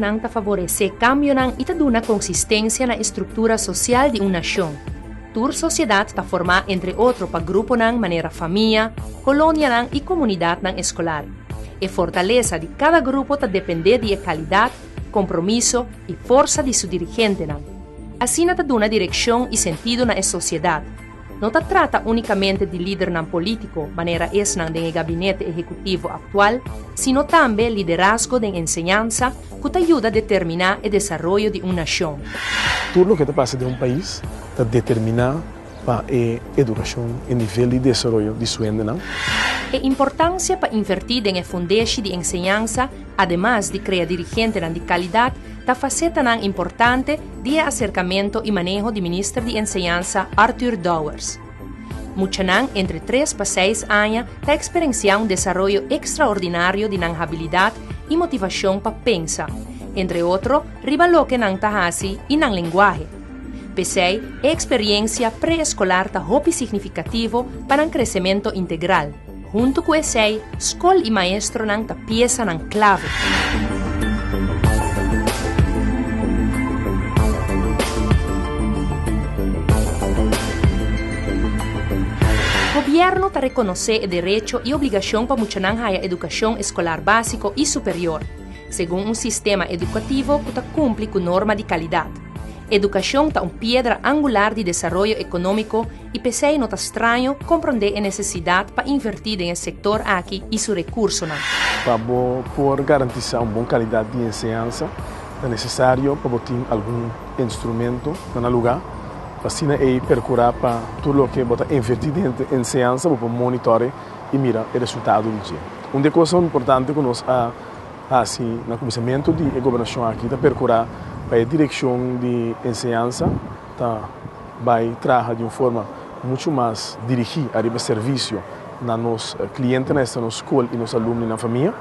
Lidernan ta favoresé kambionan i ta duna konsistensia na e struktura sosial di un nashon. Tur sosiedat ta formá entre otro pa gruponan manera famia, kolonianan i komunidatnan eskolar. E fortalesa di kada grupo ta dependé di e kalidat, kompromiso i forsa di su dirigentenan. Asina ta duna direkshon i sentido na e sosiedat. No ta trata únikamente di lidernan polítiko manera esnan den e gabinete ehekutivo aktual, sino tambe liderazgo den enseñansa ku ta yuda determiná e desaroyo di un nashon. Tur loke ta pasa den un pais ta determiná pa e edukashon, e nivel di desaroyo di su hendenan. E importansia pa invertí den e fundeshi di enseñansa, ademas di krea dirigentenan di kalidat, ta fasetanan importante di e aserkamento i maneho di Minister di Enseñansa Arthur Dowers. Muchanan entre tres pa seis aña ta eksperensiá un desaroyo ekstraordinario di nan habilidat i motivashon pa pensa, entre otro riba loke nan ta hasi i nan lenguahe. P'esei, e eksperiensia pre-eskolar ta hopi signifikativo pa nan kresementu integral. Huntu ku esei, skol i maestronan ta piesanan klave. Gobièrnu ta rekonosé e derecho i obligashon pa muchanan haya edukashon eskolar básiko i superior, segun un sistema edukativo ku ta kumpli ku norma di kalidat. Edukashon ta un piedra angular di desaroyo ekonómiko i p'esei no ta straño komprondé e nesesidat pa invertí den e sektor aki i su rekursonan. Pa bo por garantisá un bon kalidat di enseñansa, ta nesesario pa bo tin algun instrumento na nan lugá, pa asina ei perkurá pa tur loke bo ta invertí den enseñansa bo por monitòre i mira e resultado di dje. Un di e kosnan importante ku nos a hasi na kuminsamentu di e gobernashon aki ta perkurá pa e direkshon di enseñansa ta bai traha di un forma muchu mas dirigí ariba servisio na nos klientenan, esta nos skol i nos alumno i nan famia.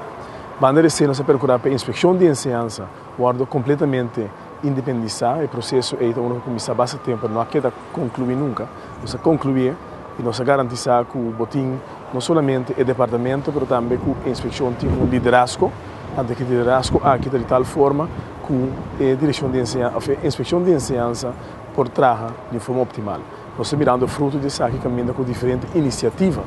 Banda di esei nos a perkurá pa e inspekshon di enseñansa wòrdu kompletamente independisá. E proseso ei ta unu ku a kuminsá basta tempu pero no a keda konkluí nunka. Nos a konkluí i nos a garantisá ku bo tin no solamente e departamento pero tambe ku e inspekshon tin un liderazgo. Anto ki liderazgo aki ta di tal forma ku e direkshon di enseñansa òf e inspekshon di enseñansa por traha di un forma optimal. Nos ta mirando fruto di esaki kaminda ku diferente inisiativa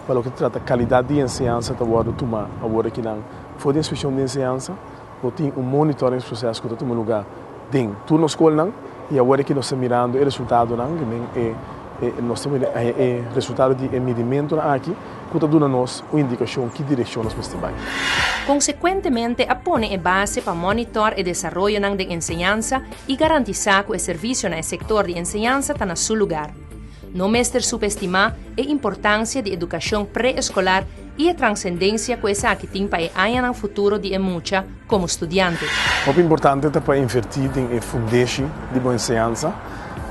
pa loke ta trata kalidat di enseñansa ta wòrdu tumá awor akinan for di inspekshon di enseñansa. Bo tin un monitoringsproces ku ta tuma lugá den tur nos skolnan i awor aki nos ta mirando e resultadonan, e nos ta mira e resultado di e midimentonan aki ku ta duna nos un indikashon ki direkshon nos mester bai. Konsekuentemente a pone e base pa monitor e desaroyonan den enseñansa i garantisá ku e servisio na e sektor di enseñansa ta na su lugar. No mester subestimá e importansia di edukashon pre-eskolar i e transendensia ku esaki tin pa e añanan futuro di e mucha komo studiante. Hopi importante ta pa invertí den e fundeshi di bo enseñansa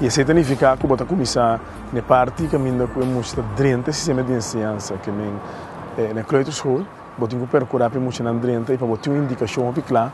i esei ta nifiká ku bo ta kuminsá na e parti kaminda ku e mucha ta drenta e sistema di enseñansa, ke men na e kleuterschool. Bo tin ku perkurá pa e muchanan drenta i pa bo tin un indikashon hopi kla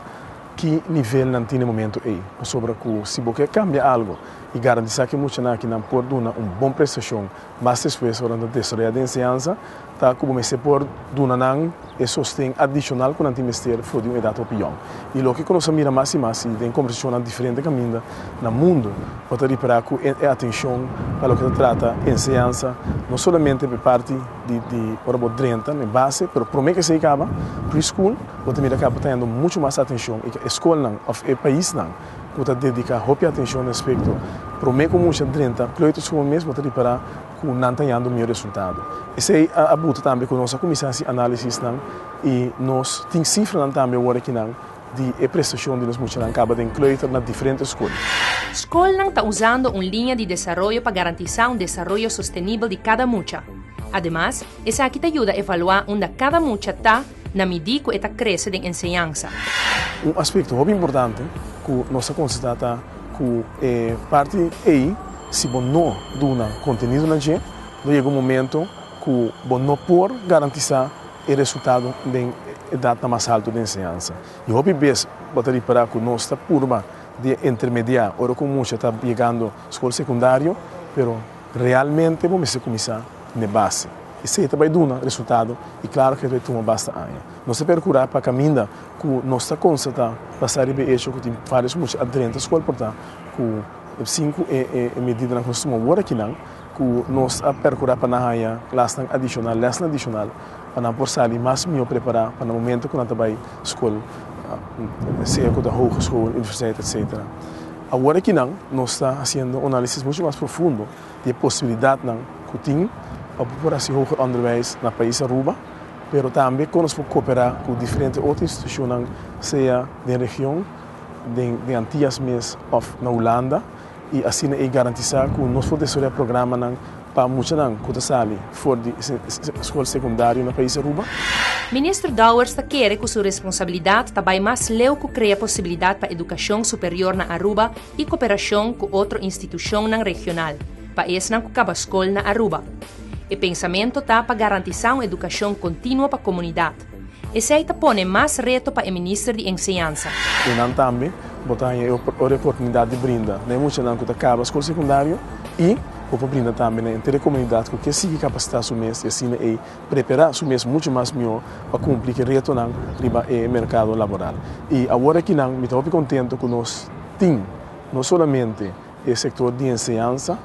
ki nivel nan tin na e momento ei. Pasobra ku si bo ke kambia algu i garantisá ku e muchanan aki nan por duna un bon prestashon mas despues ora nan ta desaroyá den enseñansa, ta ku bo mester por duna nan e sosten adishonal ku nan tin mester for di un edat hopi yòn. I loke ku nos a mira mas i mas i den kombersashonnan diferente kaminda na mundu, bo ta ripará ku e atenshon pa loke ta trata enseñansa, no solamente pa e parti di di ora bo drenta na e base, pero promé ku esei kaba, preschool, bo ta mira kaba ta yendo muchu mas atenshon i e skolnan òf e paisnan ku ta dediká hopi atenshon na aspekto promé ku mucha drenta kleuterschool mes bo ta ripará ku nan ta yando mihó resultado. Esei a buta tambe ku nos a kuminsá hasi análisisnan i nos tin sifranan tambe awor akinan di e prestashon di nos muchanan kaba den kleuter na diferente skol. Skolnan ta usando un liña di desaroyo pa garantisá un desaroyo sostenibel di kada mucha. Ademas, esaki ta yuda evaluá unda kada mucha ta na midí ku e ta krese den enseñansa. Un aspekto hopi importante ku nos a konstatá ta ku e parti ei si bo no duna kontenido na dje, lo yega un momento ku bo no por garantisá e resultado den edatnan mas haltu di enseñansa. I hopi bes bo ta ripará ku nos ta purba di intermediá ora ku un mucha ta yegando skol sekundario, pero realmente bo mester kuminsá n'e base. Esey ta bay duna resultado y claro cu e ta bay tuma basta aña. Nos ta percura pa caminda cu nos ta constata basa riba e hecho cu tin varios mucha a drenta scol por ta cu sin cu e medidanan cu nos tuma awor akinan cu nos a percura pa nan haya klasnan adicional, lesnan adicional pa nan por sali mas miho prepara pa na momento cu nan ta bay scol sea cu ta hogeschool, universiteit etc. Awor akinan nos ta haciendo un analisis mucho mas profundo di e posibilidadnan cu tin pa bo por haci hoger onderwijs na pais Aruba, pero tambe con nos por coopera cu diferente otro institucionnan sea den region, den Antillas mes of na Hulanda y asina ey garantisa cu nos por desaroya programanan pa muchanan cu ta sali for di scol secundario na pais Aruba. Minister Dowers ta kere cu su responsabilidad ta bay mas leu cu crea posibilidad pa educacion superior na Aruba y cooperacion cu otro institucionnan regional pa esnan cu caba scol na Aruba. E pensamento ta pa garantisa un educacion continuo pa comunidad. Esey ta pone mas reto pa e Minister di Enseñansa. Einan tambe bo ta haña e oportunidad di brinda na e muchanan cu ta caba scol secundario y bo por brinda tambe na henter e comunidad cu ke sigui capacita su mes y asina ey prepara su mes mucho mas mihor pa cumpli cu e retonan riba e mercado laboral. Y awor akinan mi ta hopi contento cu nos tin no solamente e sector di enseñansa,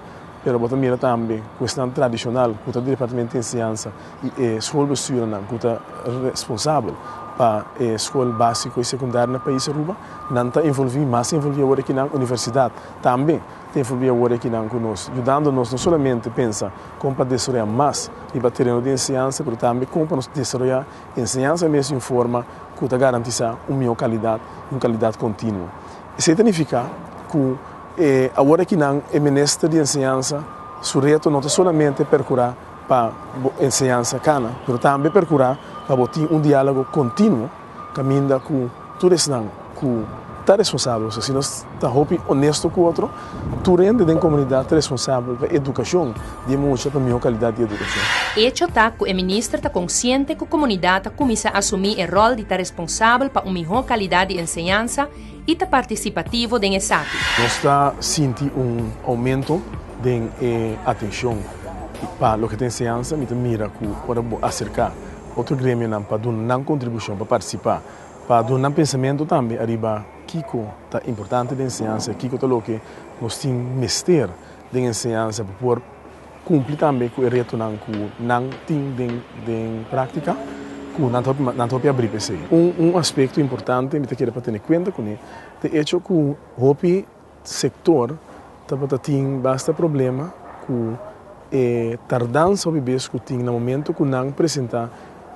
pero bo ta mira tambe cu esnan tradicional cu ta di Departamento di Enseñansa y e schoolbestuurnan cu ta responsabel pa e school basico y secundario na pais Aruba, nan ta envolvi, mas envolvi awor aki nan universidad tambe ta envolvi awor aki nan cu nos, yudando nos no solamente pensa con pa desaroya mas riba tereno di enseñansa, pero tambe con pa nos desaroya enseñansa mes di un forma cu ta garantisa un miho calidad y un calidad continuo. Esey ta nifica cu e awor aki nan e minister di enseñansa su reto no ta solamente percura pa bo enseñansa cana, pero tambe percura pa bo tin un dialogo continuo caminda cu tur esnan cu ta responsabel. Osea, si nos ta hopi honesto cu otro, tur hende den comunidad ta responsabel pa educacion di e mucha, pa miho calidad di educacion. Hecho ta cu e minister ta consciente cu comunidad ta cuminsa asumi e rol di ta responsabel pa un miho calidad di enseñansa y ta participativo den esaki. Nos ta sinti un aumento den e atencion pa loke ta enseñansa. Mi ta mira cu ora bo acerca otro gremionan pa duna nan contribucion, pa participa, pa duna nan pensamento tambe ariba kico ta importante den enseñansa, kico ta loke nos tin mester den enseñansa pa por Cumpli tambe cu e retonan cu nan tin den den practica cu nan ta nan ta hopi abri pa esey. Un un aspecto importante mi ta kere pa tene cuenta cune ta e hecho cu hopi sector tabata tin basta problema cu e tardansa hopi bes cu tin na momento cu nan presenta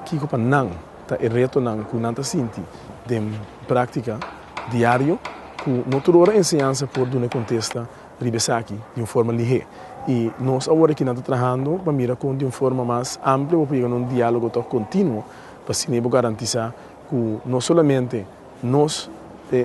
kico pa nan ta e retonan cu nan ta sinti den practica diario cu no tur ora enseñansa por duna e contesta riba esaki di un forma lihé. I nos awor aki nan ta trahando pa mira kon di un forma mas amplio bo por yega na un diálogo tòg kontinuo pa asina bo garantisá ku no solamente nos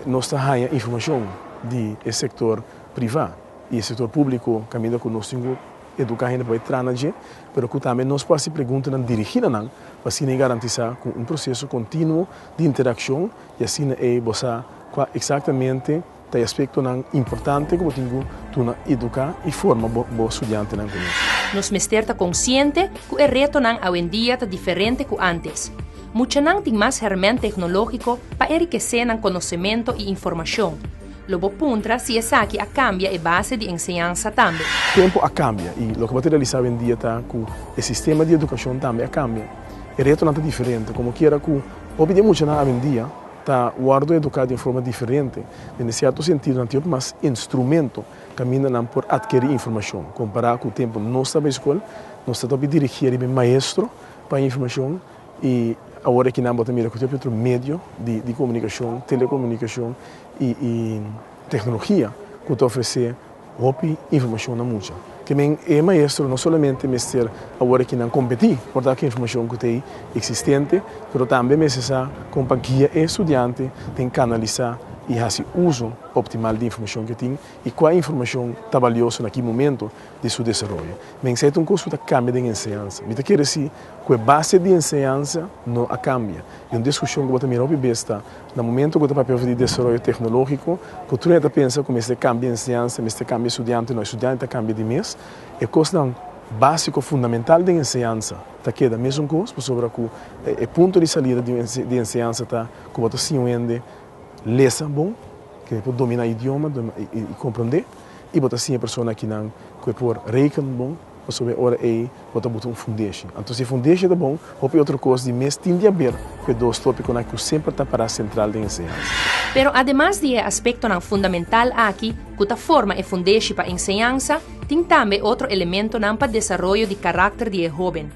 nos ta haña informashon di e sektor privá i e sektor públiko kaminda ku nos tin ku eduká hende pa bai traha na dje, pero ku tambe nos por hasi preguntanan dirigí na nan pa asina e garantisá ku un proseso kontinuo di interakshon i asina ei bo sa kua eksaktamente Ta e aspektonan importante ku bo tin ku duna eduká i forma bo bo studiantenan kuné. Nos mester ta konsiente ku e retonan awendia ta diferente ku ántes. Muchanan tin mas hèrmènt teknológiko pa enrikesé nan konosementu i informashon. Lo bo puntra si esaki a kambia e base di enseñansa tambe. Tempu a kambia i loke bo ta realisá awendia ta ku e sistema di edukashon tambe a kambia. E retonan ta diferente, komokiera ku hopi di e muchanan awendia ta wòrdu eduká di un forma diferente. Den e sierto sentido nan tin hopi mas instrumento kaminda nan por atkerí informashon. Kompará ku tempu nos tabata skol, nos ta hopi dirigí riba e maestro pa informashon i awor aki nan bo ta mira ku tin hopi otro medio di komunikashon, telekomunikashon i teknologia ku ta ofresé Hopi informacion na mucha. Ke men e maestro no solamente mester awor aki nan competi por ta ki informacion cu ta ey existente, pero tambe mester sa con pa guia e estudiante den canalisa y haci uso optimal di informacion cu e tin y cua informacion ta balioso na ki momento di su desaroyo. Men esey ta un cos cu ta cambia den enseñansa. Mi ta kere si cu e base di enseñansa no a cambia. Y un discusion cu bo ta mira hopi bes ta Na momento ku ta papia over di desaroyo teknológiko, ku tur hende ta pensa ku mester kambia enseñansa, mester kambia estudiante, no, estudiante ta kambia di mes. E kosnan Básiko fundamental den enseñansa ta keda mesun kos, pasobra ku e punto di salida di enseñansa ta ku bo ta siña un hende lesa bon, ku e por dominá idioma i komprondé, i bo ta siña e persona akinan ku e por reken bon, pasobra e ora ei bo ta buta un fundeshi. Anto si e fundeshi ta bon, hopi otro kos di mes tin di haber ku e dos tópikonan ku semper ta pará sentral den enseñansa. Pero ademas di e aspektonan fundamental aki ku ta forma e fundeshi pa enseñansa, Tin tambe otro elementonan pa desaroyo di karakter di e hóben.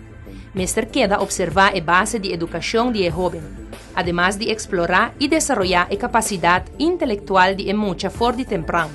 Mester keda opservá e base di edukashon di e hóben, ademas di eksplorá i desaroyá e kapasidat intelektual di e mucha for di tempran.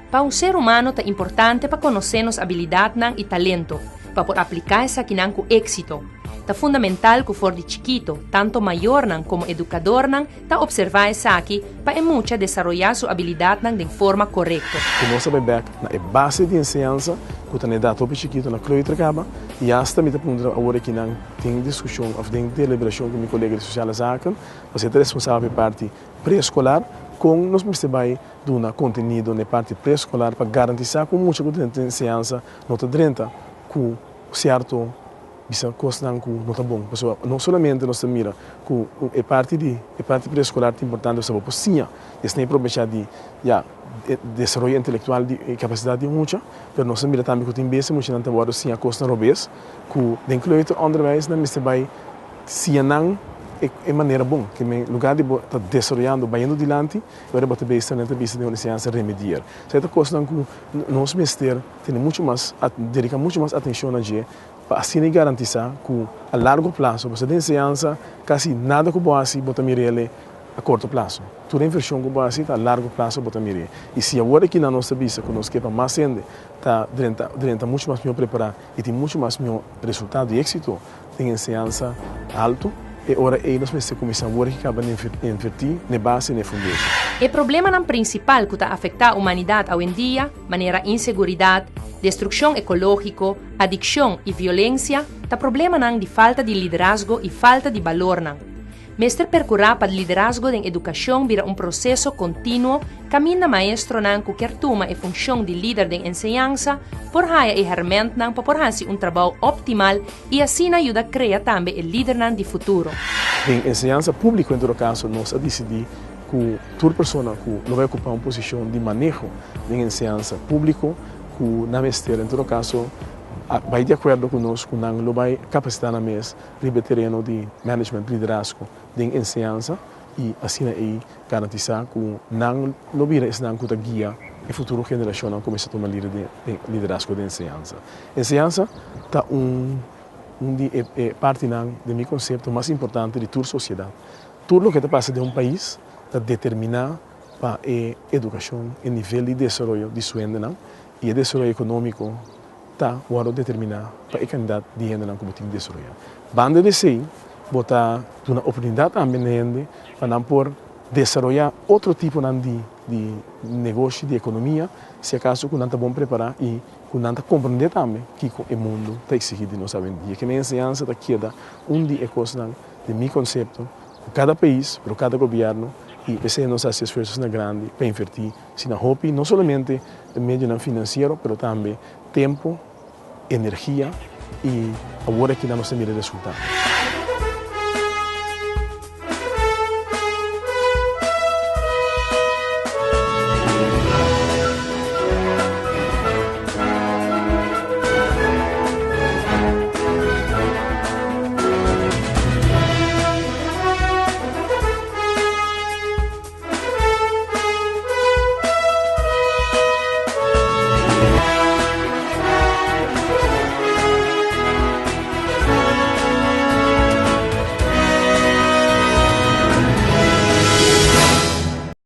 Pa un ser humano ta importante pa konosé nos abilidatnan i talento, pa por apliká esakinan ku éksito. Ta fundamental ku for di chikito, tanto mayornan komo edukadornan Ta observá esaki pa e mucha desaroyá su abilidatnan den forma korekto. Ku nos a bai bèk na e base di enseñansa ku ta na edat hopi chikitu na kleuter kaba i asta mi ta puntra awor aki nan den diskushon òf den deliberashon ku mi kolega di Sosiale Zaken, pasobra e ta responsabel pa e parti preeskolar, kon nos mester bai duna kontenido na e parti preeskolar pa garantisá ku un mucha ku ta drenta enseñansa no ta drenta ku sierto Bisa kosnan ku no ta bon. Pasobra no solamente nos ta mira ku e parti di e parti preeskolar ta importante pasobra bo por siña i asina e probechá di ya e desaroyo intelektual di e kapasidat di un mucha, pero nos ta mira tambe ku tin bes e muchanan ta wòrdu siña kosnan robes ku den kleuteronderwijs nan mester bai siña nan e manera bon. Ke men lugar di bo ta desaroyando bayendo dilanti e ora bo ta bes nan ta bisa den un enseñansa remedier. Esei ta kosnan ku nos mester tene muchu mas dediká muchu mas atenshon na dje. Pa asina e garantisá ku a largo plaso, pasobra den enseñansa kasi nada ku bo hasi bo ta mir'el a korto plaso. Tur e invershon ku bo hasi ta a largo plaso bo ta mir'é. I si awor aki nan nos ta bisa ku nos ke pa mas hende ta drenta drenta muchu mas mihó prepará i tin muchu mas mihó resultado i éksito den enseñansa haltu, e ora ei nos mester kuminsá awor aki kaba na invertí na e base, na e fundeshi. E problemanan prinsipal ku ta afektá humanidat awendia, manera inseguridat, destrukshon ekológiko, Adikshon i violensia ta problemanan di falta di liderazgo i falta di balornan. Mester perkurá pa liderazgo den edukashon bira un proseso kontinuo kaminda maestronan ku kier tuma e funshon di lider den enseñansa por haya e hèrmèntnan pa por hasi un trabou optimal i asina yuda krea tambe e lidernan di futuro. Den enseñansa públiko en todo kaso nos a disidí ku tur persona ku lo bai okupá un posishon di maneho den enseñansa públiko ku nan mester en todo kaso a bai di akuerdo ku nos ku nan lo bai kapasitá nan mes riba e tereno di management, liderazgo den enseñansa i asina ei garantisá ku nan lo bira esnan ku ta guia e futuro generashonnan ku mester tuma lider den liderazgo den enseñansa. Enseñansa ta un un di e partinan den mi konsepto mas importante di tur sosiedat. Tur loke ta pasa den un pais ta determiná pa e edukashon, e nivel di desaroyo di su hendenan i e desaroyo ekonómiko ta wòrdu determiná pa e kandidat di hendenan ku bo tin desaroyá. Banda di esei, bo ta duna oportunidat tambe na hende pa nan por desaroyá otro tiponan di di negoshi, di ekonomia, si akaso ku nan ta bon prepará i ku nan ta komprendé tambe kiko e mundu ta eksigí di nos awendia. Ke men enseñansa ta keda un di e kosnan den mi konsepto ku kada pais, pero kada gobièrnu i p'esei nos hasi esfuerso asina grandi pa invertí asina hopi, no solamente medionan finansiero, pero tambe tempu, energia i awor aki nan nos ta mira e resultado.